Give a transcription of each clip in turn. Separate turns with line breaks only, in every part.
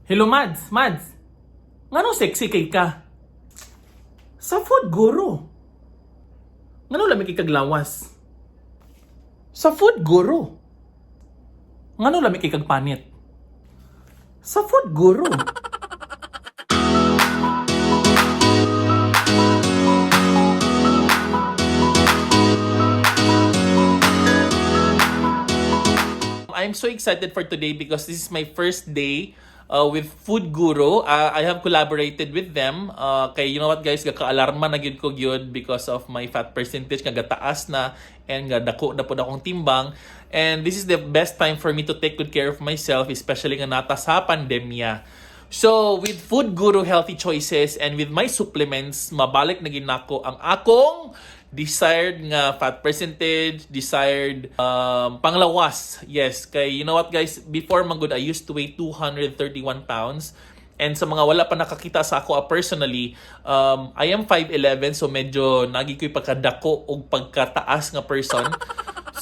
Hello, Mads. Mads. Ngano sexy kay ka? Sa Food Guru. Ngano lami kay kaglawas? Sa Food Guru. Ngano lami kay kagpanit? Sa Food Guru. I'm so excited for today because this is my first day with Food Guru. I have collaborated with them. Kay you know what, guys, gaka-alarma na gyud ko gyud because of my fat percentage nga gataas na and nga dako na pud akong timbang. And this is the best time for me to take good care of myself, especially nga naa ta sa pandemya. So, with Food Guru Healthy Choices and with my supplements, mabalik na gyud nako ang akong desired nga fat percentage, desired panglawas. Yes, kay you know what, guys, before man gud I used to weigh 231 pounds. And sa mga wala pa nakakita sa ako personally, I am 5'11, so medyo nagi ko'y pagkadako og pagkataas nga person.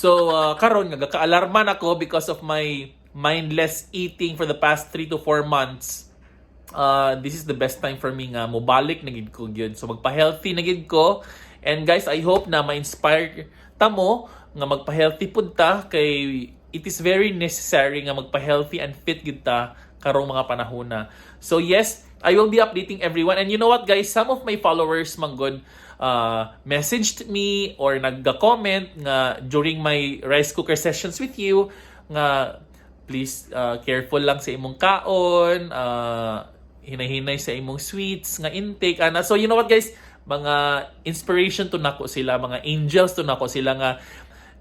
So karon nga gakaalarman ako because of my mindless eating for the past 3 to 4 months. This is the best time for me nga mobalik na gid ko gyud. So magpa-healthy na gid ko. And guys, I hope na ma-inspire ta mo nga magpa-healthy pud ta kay it is very necessary nga magpa-healthy and fit gid ta karong mga panahon na. So yes, I will be updating everyone. And you know what, guys, some of my followers manggod messaged me or nagga-comment nga during my rice cooker sessions with you nga please careful lang sa imong kaon, hinay-hinay sa imong sweets nga intake ana. So you know what, guys, mga inspiration to nako sila, mga angels to nako sila nga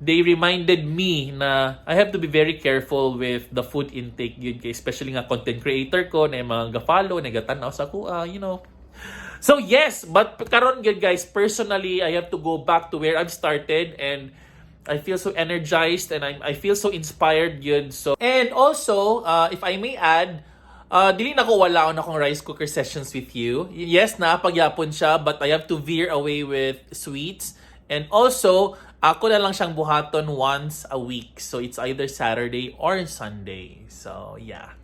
they reminded me na I have to be very careful with the food intake yun kay especially nga content creator ko na yung mga ga-follow, nagatanaw sa ako. So yes, but karon gyud, guys, personally I have to go back to where I've started and I feel so energized and I feel so inspired gyud. So and also, if I may add, dili na ko wala akong rice cooker sessions with you. Yes, naa pa gyapon siya, but I have to veer away with sweets. And also, ako na lang siyang buhaton once a week. So it's either Saturday or Sunday. So yeah.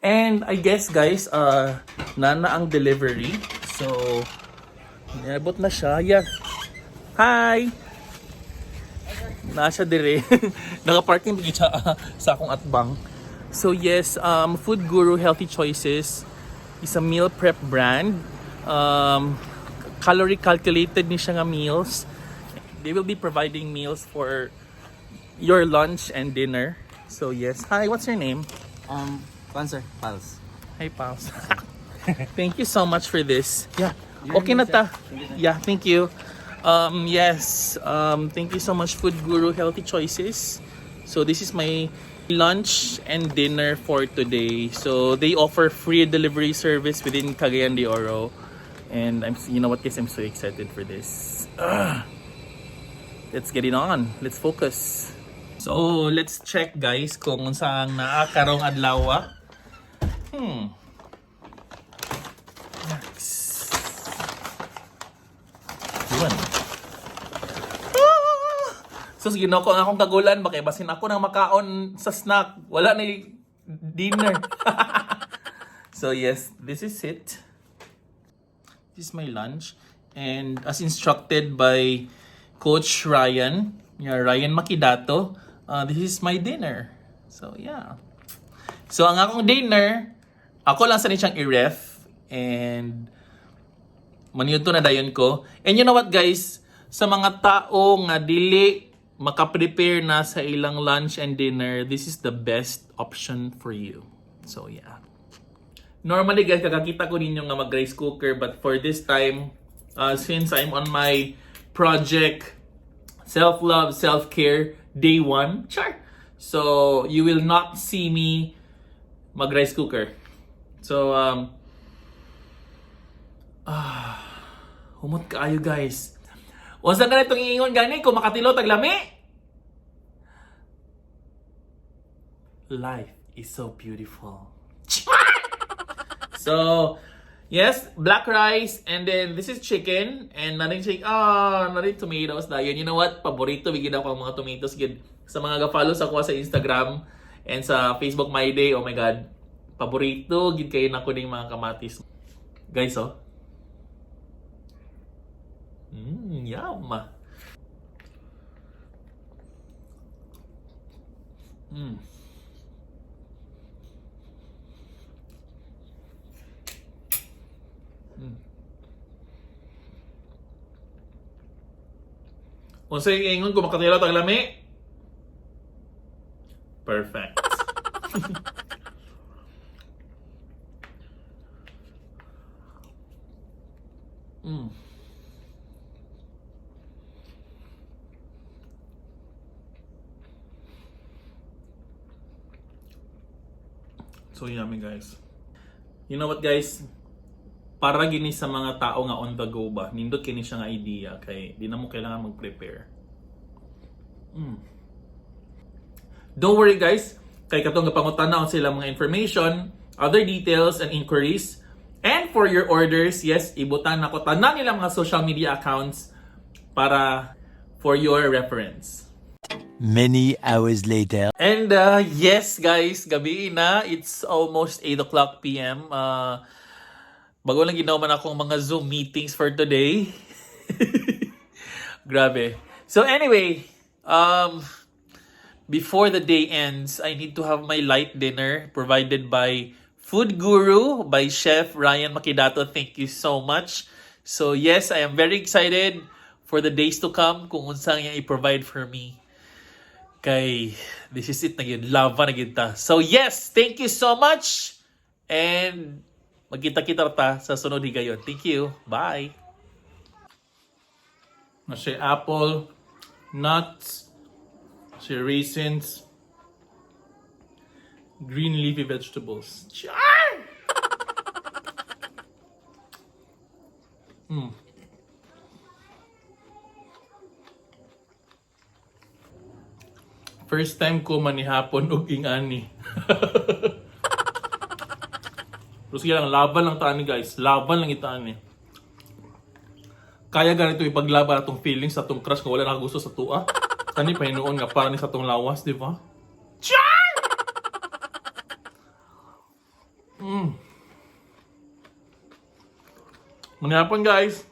And I guess, guys, naa na ang delivery. So, niabot na siya. Yeah. Hi! Naa siya dire. Naka-parking bigi siya sa akong atbang. So yes, Food Guru Healthy Choices is a meal prep brand. Calorie calculated ni siya nga meals. They will be providing meals for your lunch and dinner. So yes. Hi, what's your name?
Kuan, sir, Pals.
Hi, pals. Thank you so much for this. Yeah.
You're
Okay na
sir.
ta.
Thank you, sir.
Yeah, thank you. Yes. Thank you so much, Food Guru Healthy Choices. So this is my lunch and dinner for today. So they offer free delivery service within Cagayan de Oro. And I'm you know what, guys, I'm so excited for this. Ugh. Let's get it on. Let's focus. So, let's check, guys, kung unsa ang naa karong adlaw. Next. Yun. Ah! So, sige ko ang akong kagulan, baka basin ako nang makaon sa snack. Wala na dinner. So, yes, this is it. This is my lunch. And as instructed by Coach Ryan, yeah, Ryan Makidato, this is my dinner. So, yeah. So, ang akong dinner, ako lang sa ni siyang i-ref and maniudto na dayon ko. And you know what, guys? Sa mga tao nga dili makaprepare na sa ilang lunch and dinner, this is the best option for you. So, yeah. Normally, guys, kakakita ko ninyo nga mag rice cooker, but for this time, since I'm on my project self-love, self-care day one, char. So, you will not see me mag rice cooker. So, humot kaayo, guys. Unsa ka na itong iingon gani kung makatilaw tag lami? Life is so beautiful. So, yes, black rice and then this is chicken and narin chicken, narin tomatoes dayon. You know what? Paborito bigyan ako ang mga tomatoes gid. Sa mga ga-follow sa ako sa Instagram and sa Facebook My Day, oh my God. Paborito gid kayo nako ning mga kamatis. Guys, oh. Yum. Unsay ingon kung makatila tag lami? Perfect. So yummy, guys. You know what, guys? Para gini sa mga tao nga on the go ba, nindot kini siya nga idea kay di na mo kailangan mag-prepare. Don't worry, guys, kay katong gapangutana sila mga information, other details and inquiries. And for your orders, yes, ibutan nako tanan nila mga social media accounts para for your reference.
Many hours later.
And yes, guys, gabi na. It's almost 8 o'clock p.m. Bago lang ginawa man akong mga Zoom meetings for today. Grabe. So anyway, before the day ends, I need to have my light dinner provided by Food Guru, by Chef Ryan Makidato. Thank you so much. So yes, I am very excited for the days to come kung unsang iyang i-provide for me. Kay this is it na gyud, lava na gyud ta. So yes, thank you so much. And magkita-kita ta sa sunod higayon. Thank you. Bye. Na siya apple, nuts, siya raisins, green leafy vegetables. Char! First time ko manihapon og ingani. Pero sige lang, laban lang taani, guys. Laban lang itaani. Kaya ganito ipaglaban atong feelings sa atong crush kung wala nakagusto sa tua. Kani pa hinuon nga para ni sa atong lawas, di ba? Char! Manihapon, guys.